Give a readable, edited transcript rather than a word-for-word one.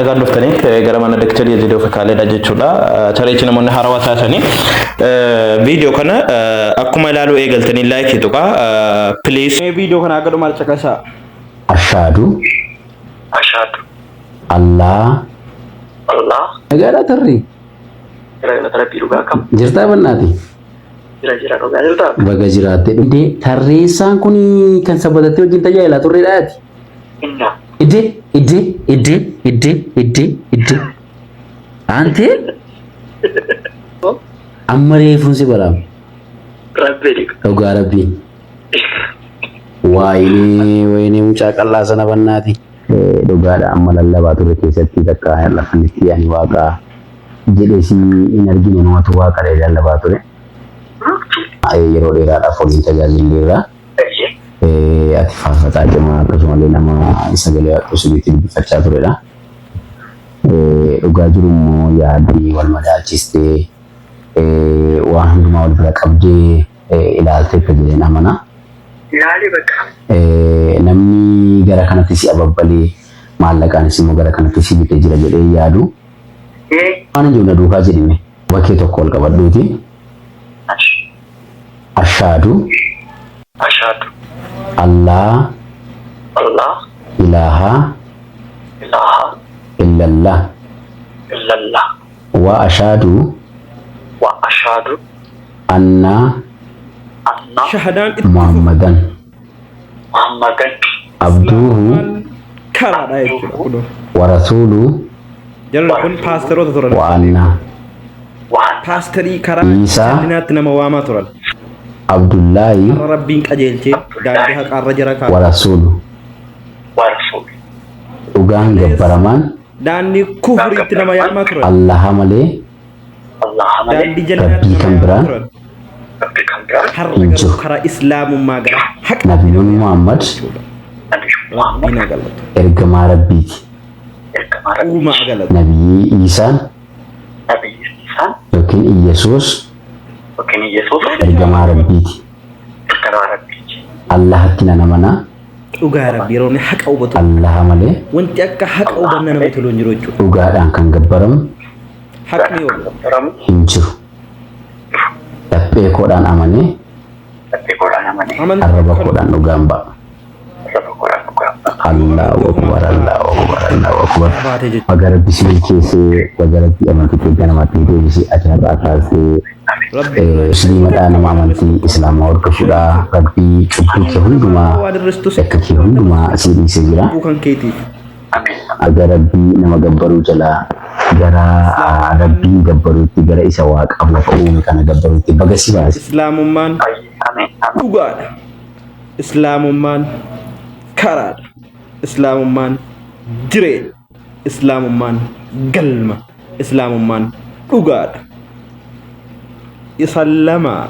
Nagaan dhuftanii gara mana Dr. Yazidoo Fekaaleedha jechuudha. Tareechi namoonni haarawaa taatanii viidiyoo kana akkuma ilaaluu eegaltanii laayikii tuqaa. Please. Viidiyoo kana akka dhumaatti caqasaa. Ashaadu. Ashaadu. Allah. Allah. Nagaadhaa tarrii. Jira galata rabbii dhugaa kam. Jirtaa bannaati. Jira jira dhugaa jirtaa. Baga jiraatte dhugdee tarreessaan kun kan sabbatatti wajjin tajaajilaa turredhaati. Inna. Idde idde idde idde idde idde. Aantee amma reefuun si baraam. Rabbii dhiqa. Dhugaa rabbiin. Waayinee wayinee mucaa qal'aa sana bannaati. Dhugaadha amma lallabaa ture keessatti takka lafanitti ani waaqa jedhee si hin argine namatu waaqa lallabaa ture. Yeroo dheeraadhaaf waliin tajaajilleerra. Ati faarfataa cimaa akkasumallee nama sagalee waaqaa sirriitti dubbifachaa turedha. Dhugaa jiru immoo yaadni wal madaalchistee waan hundumaa wal bira qabdee ilaalteetta jedheen amana. Ilaali bakka. Namni gara kanatti si ababbalee maallaqaanis immoo gara kanatti si bitee jira jedhee yaadu. Waan hin jiru na duukaa jedhime bakkee tokko ol qabadhuuti. Ashaadu. Ashaadu. Allah. Allah. Ilaaha. Ilaaha. Illallah. Illallah. Wa ashaadu. Wa ashaadu. Anna. Anna. Shahadaan itti fufu. Muhammadan. Muhammadan. Abduhu. Islaamummaan karaadha jechuudha kunoo. Wa rasuulu. Jarri kun paasteroota turan. Wa anna. Paasterii karaa Iisaa. jallinaatti nama waamaa turan. Abdullaahi. Har'a Rabbiin qajeelchee daandii haqaarra jara Wa kaa'e. rasuulu. Wa rasuulu. Dhugaan gabbaramaan. Daandii kufriitti nama yaamaa turan. Allaha malee. Allaha malee. Daandii jallinaatti Rabbii nama kan yaamaa biraan. turan. Rabbi kan biraan. Har'a hin garuu jiru. karaa islaamummaa gara haqaatti nama Nabiyuun yaamaa Muhammad jechuudha. Nabi Rabbiin Muhammad. haa galatu. ergamaa Rabbiiti. Ergamaa Rabbiiti. Uumaa haa galatu. Nabiyii Iisaan Nabi Iisaan. yookiin Iyyasuus Yookiin Iyyasuus. ergamaa Rabbiiti. Ergamaa Rabbiiti. Allahatti nan amana. Dhugaa Rabbi yeroo inni haqa hubatu Allaha malee wanti akka haqa hubannaa namatti tolu hin jiru jechuudha. dhugaadhaan kan gabbaramu Haqni yoom? Gabbaramu. hin jiru. Laphee koodhaan amanee Laphee koodhaan amanee. Amantii arraba kan koodhaan dhugaan ba'a. Arraba koodhaan dhugaan ba'a. Allahu akbar Allahu akbar Allahu akbar. baate jechuudha. Baga Rabbi si milkeessee baga Rabbi amantii kee ganamaatti deebisee ati har'aa kaasee Rabbi musliimadhaa nama amantii islaamaa hordofudha. Rabbi cubbuu kee hundumaa waan hir'istu yakka kee hundumaa si dhiisee jira. cubbuu kan keetiif. Ameen. Aga Rabbii nama gabbaruu jalaa gara Rabbiin gabbaruutti gara isa waaqaaf lafa uume kana gabbaruutti baga si baase. Islaamummaan Ameen. Ameen. dhugaadha. Islaamummaan karaadha. Islaamummaan jireenya. Islaamummaan galma. Islaamummaan dhugaadha. Isa lamaa.